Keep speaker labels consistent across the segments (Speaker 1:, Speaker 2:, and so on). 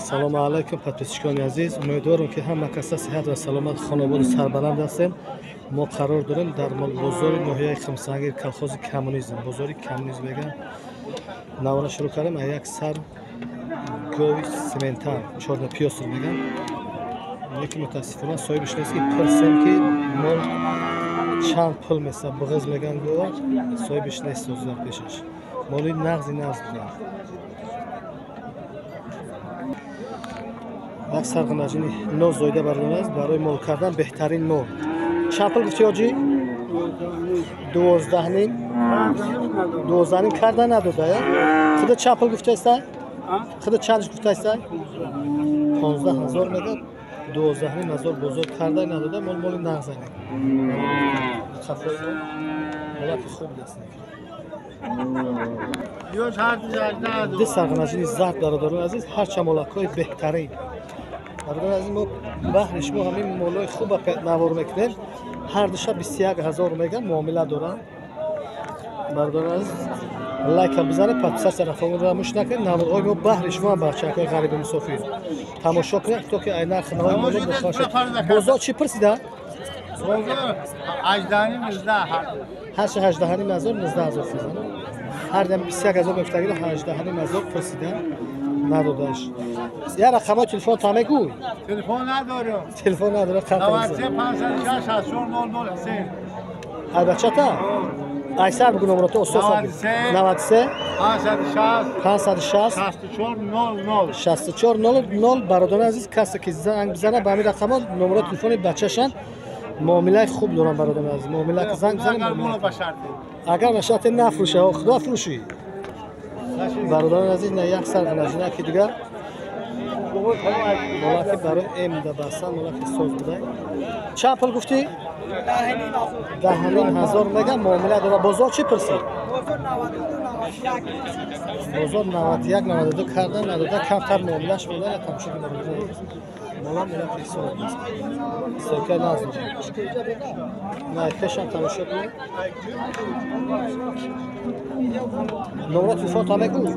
Speaker 1: Ассалому алайкум, подписчикони азиз. Умедворам, ки ҳама каса сиҳат ва саломат, хонободу сарбаланд ҳастем. Мо қарор дорем дар бозори ноҳияи Химсангир, колхози Коммунизм, бозори Коммунизм мегӯям. Навора шурӯъ кардем аз як сар гови симентал, чорнопёср мегӯям. Лекин мутаассифона соҳибаш нест, ки пурсем, ки мол чанд пул меса. Буғиз мегӯям гова, соҳибаш нест дар пешаш. Моли нағзи нағз буданд. Як сарғанаҷини ноз зоида бародар аст, барои мол кардан беҳтарин мол. Чанд пул гуфти, ҳоҷӣ? 12.5. 12.5 карда надода, я? Худо чанд пул гуфтаистай? Худо чандш гуфтаистай? 15 000 мегӯяд, 12.5 ҳазор бозор карда надода, мол моли нағза. Қафои мол молаки хуб даст. Ду сарғанаҷини зард, бародарони азиз, ҳарчанд молакҳои беҳтарин. Бародарони азиз, мо баҳри шумо ҳамин молҳои хуба навор мекунем. Ҳар душа 21 000 мегӯянд, муомила доранд. Бародарони азиз, лайка бизанед, подписаться фаромӯш накунед. Наворҳои мо баҳри шумо, бачакҳои ғариби мусофир, тамошо кунед, то ки ай нархи навои моло бохабар шавед. Бозор чӣ пурсида? Ҳарчи 18.5 ҳазор, 19 000 физан. Ҳар дам 21 000 мефтагиро 18.5 ҳазор пурсидан, надодаш. Я рақамҳои телефон та мегӯй?
Speaker 2: Телефон надорам.
Speaker 1: Телефон надора.
Speaker 2: 93 506 64 00 3.
Speaker 1: Ай бачата? Айсар бугу номерото ососа. 93
Speaker 2: 560
Speaker 1: 560
Speaker 2: 64 00.
Speaker 1: 64 00. Бародарони азиз, касе ки занг бизана ба ҳамин рақамҳо, номерои телефони бачашан, муомилаи хуб дорам. Бародарони азиз, муомила ки занг бизанед. Агар ба шарте нафурӯша, худо фурӯшӣ. Бародарони азиз, на як сар ғанаҷинаки дигар, молаки барои эмда бастан, молаки соз буда. Чанд пул гуфтӣ? 10.5 ҳазор мегам, муомила дора. Бозор чӣ пурсид? Бозор 91, 92 карда надода, камтар муомилаш буда. Тамошо кунед, мола молаки соз аст, стойка нағз. На пешам тамошо кунед. Номро телефон та мегӯй?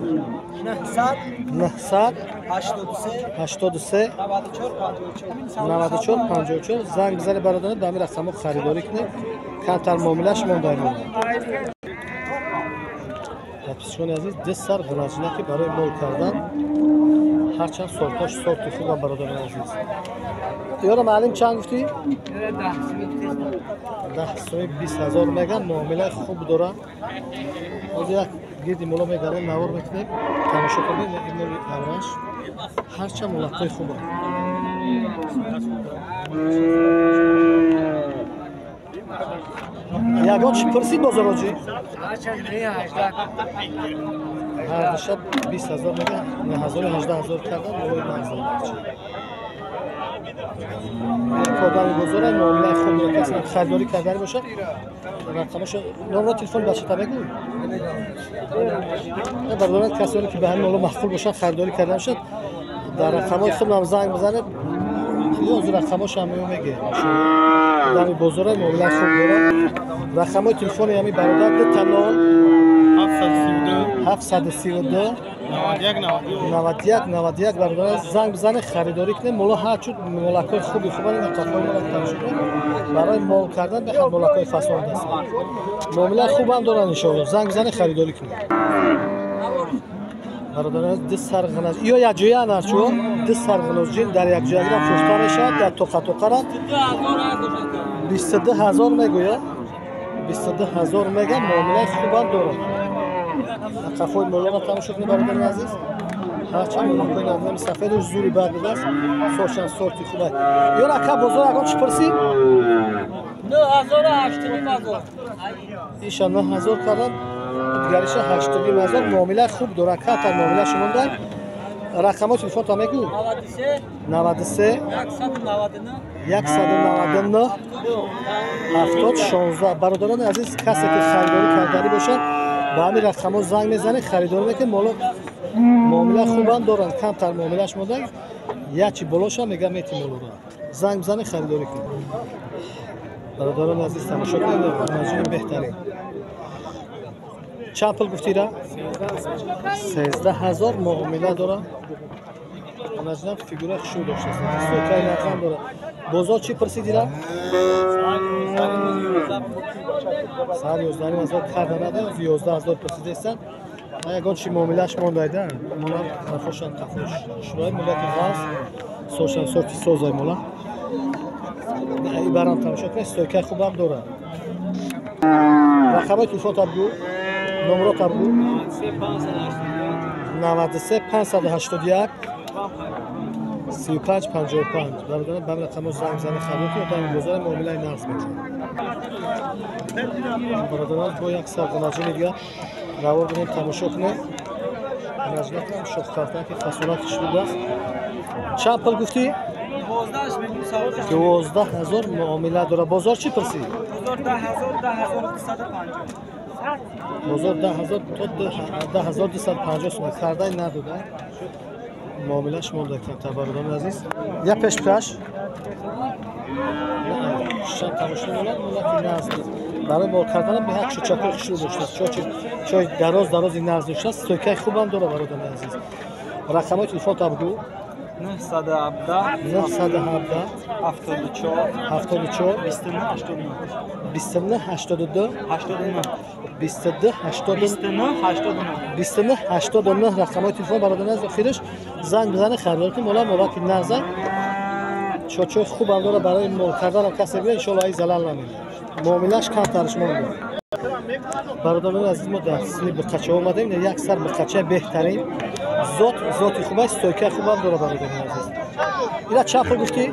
Speaker 1: 900 83 94 54. Занг бизанед, бародарон, ба ҳамин рақамҳо харидорӣ кунед, камтар муомилаш монда. Подписчикони азиз, ду сар ғанаҷина, ки барои мол кардан, ҳарчанд сортош сорти хубам. Бародарони азиз, ёра маълим, чанд гуфтӣ? 10 суми 20 000 меган, муомилаи хуб дора. Ҳозир як гирди моло мегардем, навор мекунем, тамошо кунем. Ин моли авраш, ҳарчанд молакҳои хубанд. Ягон чӣ пурсид бозороҷӣ? Ҳар душа 20 000 мега, 9 ҳазору 18 000 кардан, молои нағза. Одами бозора муомилаи хуб дорад. Касе харидорӣ кардани бошад, рақамашо, номро телефони бачата мегӯй? Бародарон, касоне ки ба ҳамин моло маъқул бошад, харидорӣ кардан бошад, дар рақамҳои худам занг бизанед. Ё рақамҳошам мегӯ. Одами бозора муомилаи хуб дорад. Рақамҳои телефони ҳамин бародар: 00 732 91 91. Бародар, занг бизанед, харидорӣ кунед. Моло ҳарчуд молакҳои хуби хубанд. Ин қафои мола тамошо кунед, барои мол кардан беҳад молакҳои фасон аст, муомилаи хубам доранд. Иншоалло, занг бизанед, харидорӣ кунед. Бародарон, ду сар ғаназ ё якҷоя нарчо, ду сар ғаназҷин дар якҷоягира фурӯхта мешавад, дар тоқа тоқара 22 000 мегӯяд, 22 000 мега, муомилаи хубам дорад. Қафои молоро тамошо кунед, бародарони азиз, ҳарчанд молакҳои навнами сафеду зури бад будааст, сорчанд сорти хуба. Ё рака, бозор ягон чӣ пурсид? Иша 9 000 кардан, дигариша 8.5 ҳазор, муомилаи хуб дорад, камтар муомилааш монда. Рақамҳои телефонта мегӯ? 93 199 70 16. Бародарони азиз, касе ки харидорӣ карданӣ бошад, ба ҳамин рақамҳо занг мезанед, харидорӣ мекунед. Моло муомила хубам доранд, камтар муомилааш монда, якчи болоша мега мети молоро. Занг бизанед, харидорӣ кунед. Бародарони азиз, тамошо кунед, маҷмӯи беҳтарин. Чанд пул гуфтира? 13 000, муомила дорад. Наҷнам фигура хушрӯ доштааст. Стойкаи нағзам дорад. Бозор чӣ пурсидира? Сар 11 ҳазор карда нада, 11 ҳазор пурсидестанд. Ягон чи муомилаш мондайда. Мола қафошан қафош. Шурои мулаки ғаз, сошан соки созай мола. Ибарам тамошо кунед, стойкаи хубам дорад. Рақамҳои телефон табгӯ, номро табгӯ. 93 581 35 55. Бародарон, ба рақамҳо занг зани харид кунед, одами бозори муомилаи нағз мекунад. Бародарон, бо як сарғонаҷини дигар равор бинем, тамошо кунед. Наҷнакам шохкартан ки фасонат шудааст. Чанд пул гуфтӣ? 12 ҳазор муомила дорад. Бозор чӣ пурсӣ? Бозор 10 ҳазор то 10250 сомон кардай надода. Муомилаш монда камтар, бародарони азиз. Я пешпираш шан тамошо молад, молаки нағз барои мол карданам беҳад чӯчакҳои хушрӯ доштааст. Чой дароз дарози нағз доштааст, стойкаи хубам дорад, бародарони азиз. Рақамҳои телефон табгӯ.
Speaker 3: 917
Speaker 1: 917
Speaker 3: 74
Speaker 1: 74
Speaker 3: 29
Speaker 1: 29 82
Speaker 3: 89
Speaker 1: 22 80
Speaker 3: 29 89
Speaker 1: 29 89 рақамҳои телефон, бародарони азиз, охираш занг бизанед, харидор кунед. Мола молаки нағза, чочои хубам дорад, барои мол карданам касе бира, иншоалло ай залал намедиҳад. Муомилаш камтараш монда. Бародарони азиз, мо дар сини буқача омадем. Як сар буқача беҳтарин зот, зоти хуб аст, стойкаи хубам дорад, бародарони азиз. Ира чанд пул гуфтӣ?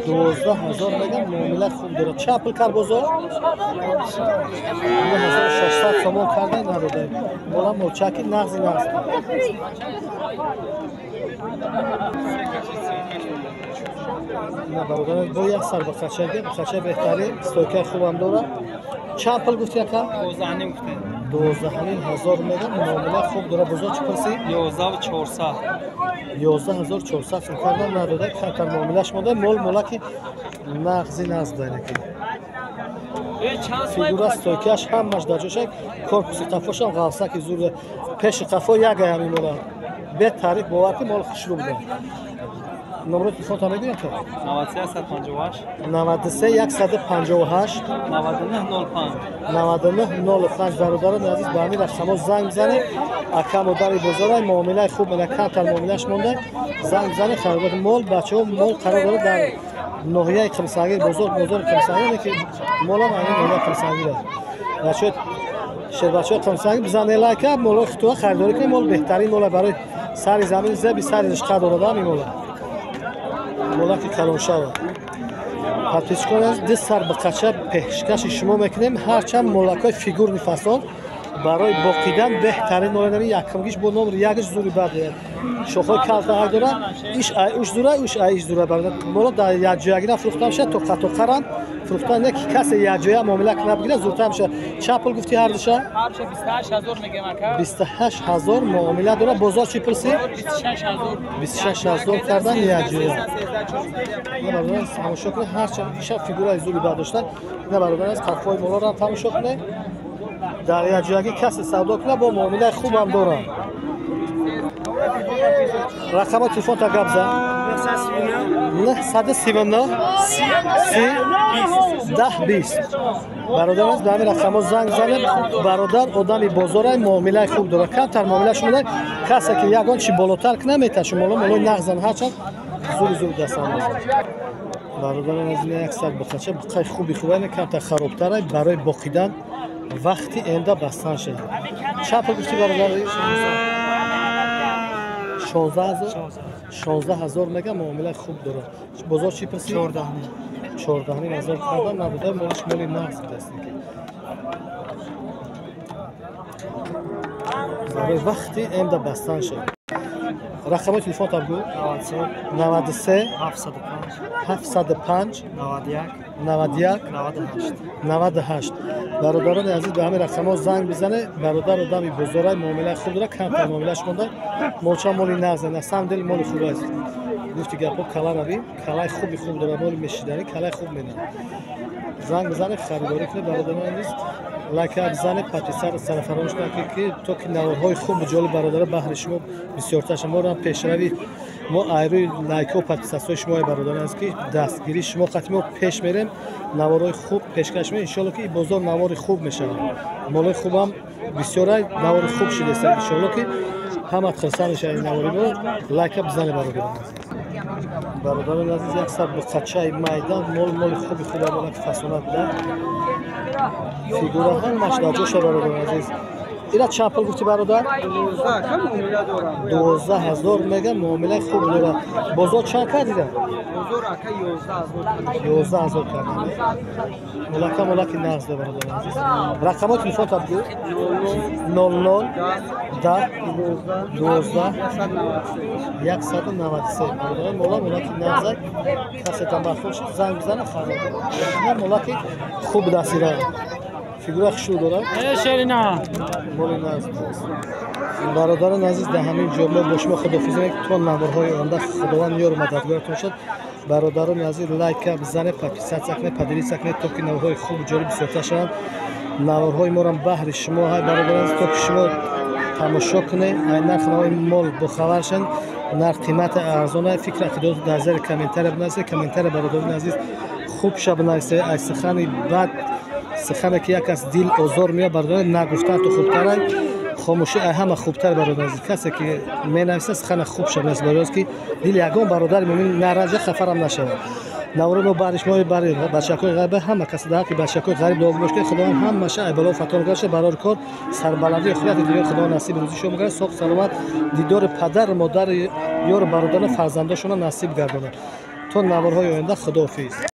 Speaker 1: 12 ҳазор мегам, муомила хуб дорад. Чанд пул кар бозор? 9600 сомон карда надодаем. Мола молчаки нағзи нағз. Бародарон, бо як сар буқача, буқача беҳтарин, стойкаи хубам дорад. Чанд пул гуфтӣ ака? 12 ҳазор мегам, муомила хуб дорад. Бозор чӣ пурсӣ?
Speaker 3: 11400.
Speaker 1: 11400 сом кардан надода, камтар муомилаш монда. Мол молаки нағзи нағз дайнаки. Фигура стойкааш ҳамаш дар ҷошак, корпуси қафошам ғафсаки зур, пеши қафо як ай ҳамин мола. Бе таъриф бовар ки мол хушрӯ буда. Номро телефонта мегӯям то?
Speaker 3: 93 158
Speaker 1: 93 158
Speaker 3: 99 05
Speaker 1: 99 05. Бародарони азиз, ба ҳамин рақамҳо занг бизанед. Ака модари бозора муомилаи хуб мена, камтар муомилаш монда. Занг бизанед, харидор мол, бачаҳо, мол қарор дорад дар ноҳияи Қимсангир, бозор, бозори Қимсангир, ки молам ҳамин ноҳияи Қимсангир аст. Бачаҳо, шербачаҳои Қимсангир, бизанед лайка, молои худтуа харидорӣ кунед. Мол беҳтарин мола барои сари замин, зеби сари ришқа дорад ҳамин мола. Молаки калоншава. Подписчикон аз ду сар буқача пешкаши шумо мекунем. Ҳарчанд молакҳои фигурни фасон барои боқидан беҳтарин мола. Якумгиш бо номри якш зури бад шохҳои калтаҳак дорад. Иш ай уш зура, уш ай иш зура. Мола дар якҷоягина фурӯхта мешавад, тоқа тоқарам фурӯхта не ки касе якҷоя муомила кунад бигирад, зудтар мешавад. Чанд пул гуфтӣ ҳардуша?
Speaker 3: 28000
Speaker 1: 28 ҳазор муомила дорад. Бозор чӣ пурсӣ? 26 ҳазор кардан якҷоя. Бародарон, тамошо кунед, ҳарчанд иша фигураи зури бад доштан. Ина бародарон, аз қафои моларо тамошо кунед. Дар якҷоягӣ касе савдо кунад, бо муомилаи хубам дорам. Рақамҳои телефонта гап зан. 939 30 10 20. Бародар, ба ҳамин рақамҳо занг занед. Бародар одами бозора, муомилаи хуб дорад. Камтар муомилааш монда, касе ки ягон чи болотар кунад меташа. Моло молои нағзан, ҳарчанд зури зури дастандоз. Бародарон аз ин як сар буқача, буқаи хуби хуб, камтар харобтар, барои боқидан вақти энда бастан шуд. Чанд пул гуфтӣ, бародар? 16 ҳазор. 16 ҳазор мегам, муомилаи хуб дорад. Бозор чӣ пурсӣ? 14 ҳазор кардан набуда, молаш моли нағз будааст. Барои вақти энда бастан шуд. Рақамҳои телефонта бигӯ. 93 705 91 98. Бародарони азиз, ба ҳамин рақамҳо занг бизанед. Бародар одами бозора, муомилаи хуб дорад, камтар муомилааш монда. Молча моли нағз, на самом деле моли хуб аст. Гуфти гапҳо кала рави, калаи хуби хуб дорад, моли мешиданӣ, калаи хуб менад. Занг бизанед, харидорӣ кунед, бародарони азиз. Лайка бизанед, подписаться фаромӯш накунед, ки то ки наворҳои хубу ҷолиб, бародаро, баҳри шумо бисёртар шавад. Моро пешравӣ мо айрӯи лайкҳо, подписаться ҳои шумо, бародарон, аст, ки дастгирии шумо қати мо пеш мерем, наворҳои хуб пешкаш мекунем. Иншоалло, ки бозор навори хуб мешавад, молои хубам бисёрай, навори хуб шидеста. Иншоалло, ки ҳамат хурсанд мешавад ин навори мо. Лайка бизанед, бародарон. Бародарони азиз, як сар буқачаи майдан мол, моли хуби худо ки фасонат буда, фигура ҳамаш дар ҷоша. Бародарони азиз, ира чанд пул гуфтӣ, бародар? 12 000 мега, муомилаи хуб дорад. Бозор чанд кардида? 11 000 карда. Молака молаки нағз да, бародари азиз. Рақамҳои телефонта бигӯ. 00 10 12 193. Бародарон, мола молаки нағзак, касе тамахул шуд, занг бизана, харид. Молаки хуб дастира, фигура хушрӯ дорад.
Speaker 3: Шерина.
Speaker 1: Моли нағз. Бародарони азиз, дар ҳамин ҷо мо бо шумо худофизӣ мекунем то наворҳои оянда. Худованд ёру мададгоратон шад. Бародарони азиз, лайка бизанед, подписаться кунед, поделиться кунед, то ки наворҳои хубу ҷолиб бисёртар шаванд. Наворҳои моро баҳри шумо ҳай, бародарон, то ки шумо тамошо кунед, ай нарх навои мол бохабар шавед. Нарх қимати арзона. Фикр ақидотро дар зери комментария бинависед. Комментария, бародарони азиз, хуб ша бинависед. Ай сухани бад, сухане ки як аз дил озор меяд, бародарон, нагуфтан ту хубтарай. Хомӯшӣ ай ҳама хубтар. Бародари азиз, касе ки менависа, сухана хуб ша бинависад, барои ки дили ягон бародари мӯмин наранҷа, хафарам нашавад. Навори мо бари шумо, бари бачакҳои ғариба, ҳама касе дар ҳаққи бачакҳои ғариб дуо бош, ки Худованд ҳамаша ай бало фатон гаша, барори кор, сарбаландии охирати дунё Худованд насиби рӯзи шумо гардад. Соҳ саломат дидори падару модари, ёру бародару фарзандошонро насиб гардонад. То наворҳои оянда, худоҳофиз.